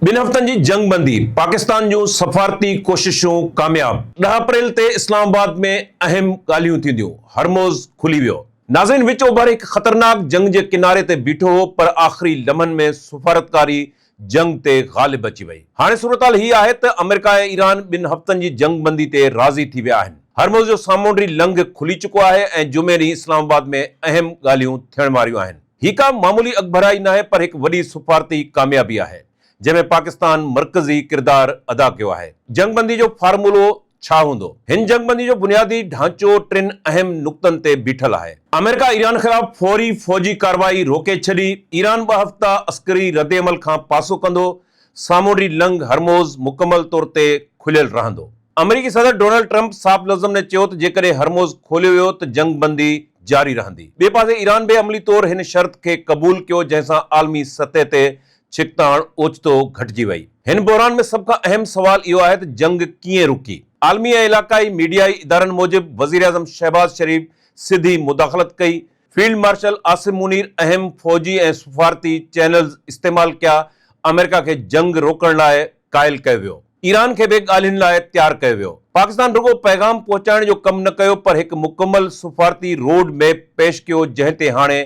ٻن هفتن جي جنگ بندي، پاڪستان جون سفارتي ڪوششون ڪامياب. ڏهه اپريل تي اسلام آباد ۾ اهم ڳالهيون ٿينديون، هرموز کلي ويو. ناظرين وچ اوڀر هڪ خطرناڪ جنگ جي ڪناري تي بيٺو هو پر آخري لمحن ۾ سفارتڪاري جنگ تي غالب اچي وئي. هاڻي صورتحال هي آهي ته آمريڪا ۽ ايران ٻن هفتن جي جنگ بندي تي راضي ٿي ويا آهن. هرموز جو سامونڊي لنگهه کلي چڪو آهي ۽ جمعي ڏينهن اسلام آباد ۾ اهم ڳالهيون ٿيڻ واريون آهن. هي ڪا معمولي اڳڀرائي ناهي پر هڪ وڏي سفارتي ڪاميابي آهي، جنهن ۾ پاڪستان مرڪزي ڪردار ادا ڪيو آهي. جنگبندي جو فارمولو ڇا هوندو؟ هن جنگبندي جو بنيادي ڍانچو ٽن اهم نقطن تي بيٺل آهي. آمريڪا ايران خلاف فوري فوجي ڪارروائي روڪي ڇڏي، ايران ٻه هفتا عسڪري ردعمل کان پاسو ڪندو، سامونڊي لنگهه هرموز مڪمل طور تي کليل رهندو. آمريڪي صدر ڊونلڊ ٽرمپ صاف لفظن ۾ چيو ته جيڪڏهن هرموز کوليو ويو ته جنگ بندي جاري رهندي. ٻئي پاسي ايران به عملي طور هن شرط کي قبول ڪيو جنهن سان عالمي سطح تي ڇڪتاڻ اوچتو گهٽجي وئي. هن بحران ۾ سڀ کان اهم سوال اهو آهي ته جنگ ڪيئن رڪي؟ عالمي ۽ علاقائي ميڊيائي ادارن موجب وزيراعظم شهباز شريف سڌي مداخلت ڪئي، فيلڊ مارشل عاصم منير اهم فوجي ۽ سفارتي چينلز استعمال ڪيا، آمريڪا کي جنگ روڪڻ لاء قائل ڪيو ويو. ايران کي به ڳالهين لاء تيار ڪيو ويو. پاڪستان رڳو پيغام پهچائڻ جو ڪم نه ڪيو پر هڪ مڪمل سفارتي روڊ ميپ پيش ڪيو جنهن تي هاڻي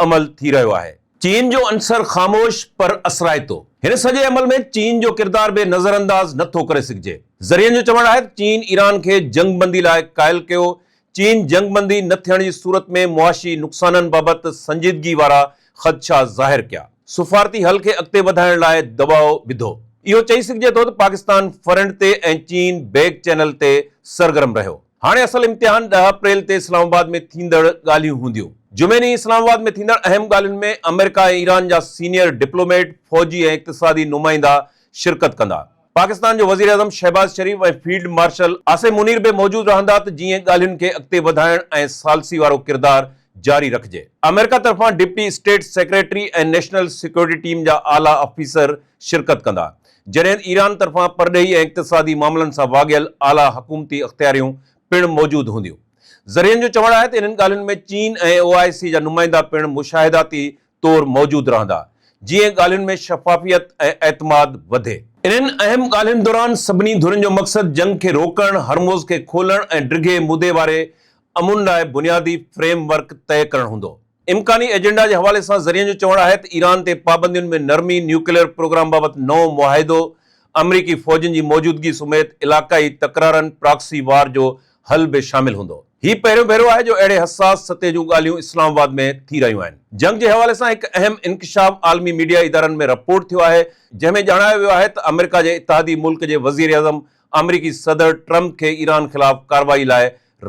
عمل ٿي رهيو آهي. چين جو عنصر خاموش پر اثرائتو. هن سڄي عمل ۾ چين جو ڪردار به نظرانداز نه ٿو ڪري سگهجي. ذريعن جو چوڻ آهي ته چين ايران کي جنگبندي لاء قائل ڪيو چين جنگبندي نه ٿيڻ جي صورت ۾ معاشي نقصانن بابت سنجيدگي وارا خدشا ظاهر ڪيا، سفارتي حل کي اڳتي وڌائڻ لاء دٻاء وڌو. اهو چئي سگهجي ٿو ته پاڪستان فرنٽ تي ۽ چين بيڪ چينل تي سرگرم رهيو. هاڻي اصل امتحان ڏهه اپريل تي اسلام آباد ۾ ٿيندڙ ڳالهيون هونديون. جمعي ڏينهن اسلام آباد ۾ ٿيندڙ اهم ڳالهين ۾ آمريڪا ۽ ايران جا سينيئر ڊپلوميٽ، فوجي ۽ اقتصادي نمائندا شرڪت ڪندا. پاڪستان جو وزيراعظم شهباز شريف ۽ فيلڊ مارشل عاصم منير به موجود رهندا ته جيئن ڳالهين کي اڳتي وڌائڻ ۽ ثالثي وارو ڪردار جاري رکجي. آمريڪا طرفان deputy state secretary ۽ national security team جا اعليٰ آفيسر شرڪت ڪندا، جڏهن ته ايران طرفان پرڏيهي ۽ اقتصادي معاملن سان واڳيل اعليٰ حڪومتي اختياريون پڻ موجود هونديون. ذريعن جو چوڻ آهي ته انهن ڳالهين ۾ چين ۽ او آء سي جا نمائندا پڻ مشاهداتي طور موجود رهندا، جيئن ڳالهين ۾ شفافيت ۽ اعتماد وڌي. انهن اهم ڳالهين دوران سڀني ڌرين جو مقصد جنگ کي روڪڻ، هرمز کي کولڻ ۽ ڊگهي مدي واري امن لاء بنيادي فريم ورڪ طئي ڪرڻ هوندو. امڪاني ايجنڊا جي حوالي سان ذريعن جو چوڻ آهي ته ايران تي پابندين ۾ نرمي، نيوڪليئر پروگرام بابت نئون معاهدو، آمريڪي فوجن جي موجودگي سميت علاقائي تڪرارن، پراڪسي وار جو حل به شامل هوندو. هي پهريون ڀيرو آهي جو اهڙي حساس سطح جون ڳالهيون اسلام آباد ۾ ٿي رهيون آهن. جنگ جي حوالي سان هڪ اهم انڪشاف عالمي ميڊيا ادارن ۾ رپورٽ ٿيو آهي، جنهن ۾ ڄاڻايو ويو آهي ته آمريڪا جي اتحادي ملڪ جي وزيراعظم آمريڪي صدر ٽرمپ کي ايران خلاف ڪارروائي لاء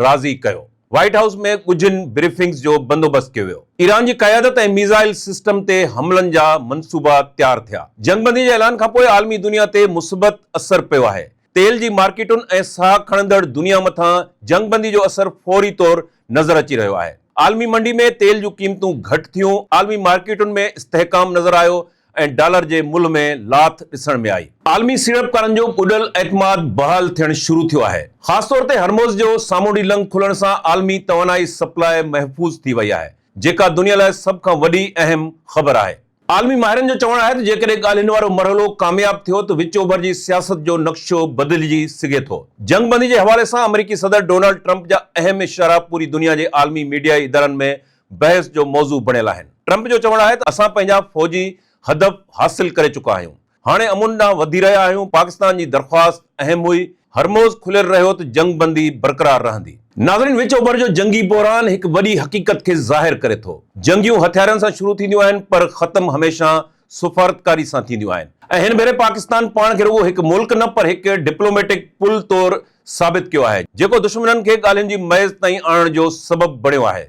راضي ڪيو. وائيٽ هائوس ۾ ڳجهين بريفنگز جو بندوبست ڪيو ويو. ايران جي قيادت ۽ ميزائل سسٽم تي حملن جا منصوبا تيار ٿيا. جنگبندي جي اعلان کانپوء عالمي دنيا تي مثبت اثر پيو آهي. تيل جي مارڪيٽن ۽ ساهه کڻندڙ دنيا مٿان جنگبندي جو اثر فوري طور نظر اچي رهيو آهي. عالمي منڊي ۾ تيل جون قيمتون گهٽ ٿيون، عالمي مارڪيٽن ۾ استحڪام نظر آيو ۽ ڊالر جي ملهه ۾ لاٿ ڏسڻ ۾ آئي. عالمي سيڙپڪارن جو ٻڏل اعتماد بحال ٿيڻ شروع ٿيو آهي، خاص طور تي هرمز جو سامونڊي لنگهه کلڻ سان عالمي توانائي سپلاء محفوظ ٿي وئي آهي، جيڪا دنيا لاء سڀ کان وڏي اهم خبر آهي. عالمي ماهرن جو چوڻ آهي ته جيڪڏهن ڳالهين وارو مرحلو ڪامياب ٿيو ته وچ اوڀر جي سياست جو نقشو بدلجي سگهي ٿو. جنگ بندي جي حوالي سان آمريڪي صدر ڊونلڊ ٽرمپ جا اهم اشارا پوري دنيا جي عالمي ميڊيائي ادارن ۾ بحث جو موضوع بڻيل آهن. ٽرمپ جو چوڻ آهي ته اسان پنهنجا فوجي هدف حاصل ڪري چڪا آهيون. هاڻي امن ڏانهن وڌي رهيا آهيون، پاڪستان جي درخواست اهم هئي، هرموز کليل رهيو ته جنگ بندي برقرار رهندي. ناظرين وچ اوڀر جو جنگي بحران هڪ وڏي حقيقت کي ظاهر ڪري ٿو، جنگيون هٿيارن سان شروع ٿينديون آهن پر ختم هميشه سفارتڪاري سان ٿينديون آهن ۽ هن ڀيري پاڪستان پاڻ کي رڳو هڪ ملڪ نه پر هڪ ڊپلوميٽڪ پل طور ثابت ڪيو آهي، جيڪو دشمنن کي ڳالهين جي ميز تائين آڻڻ جو سبب بڻيو آهي.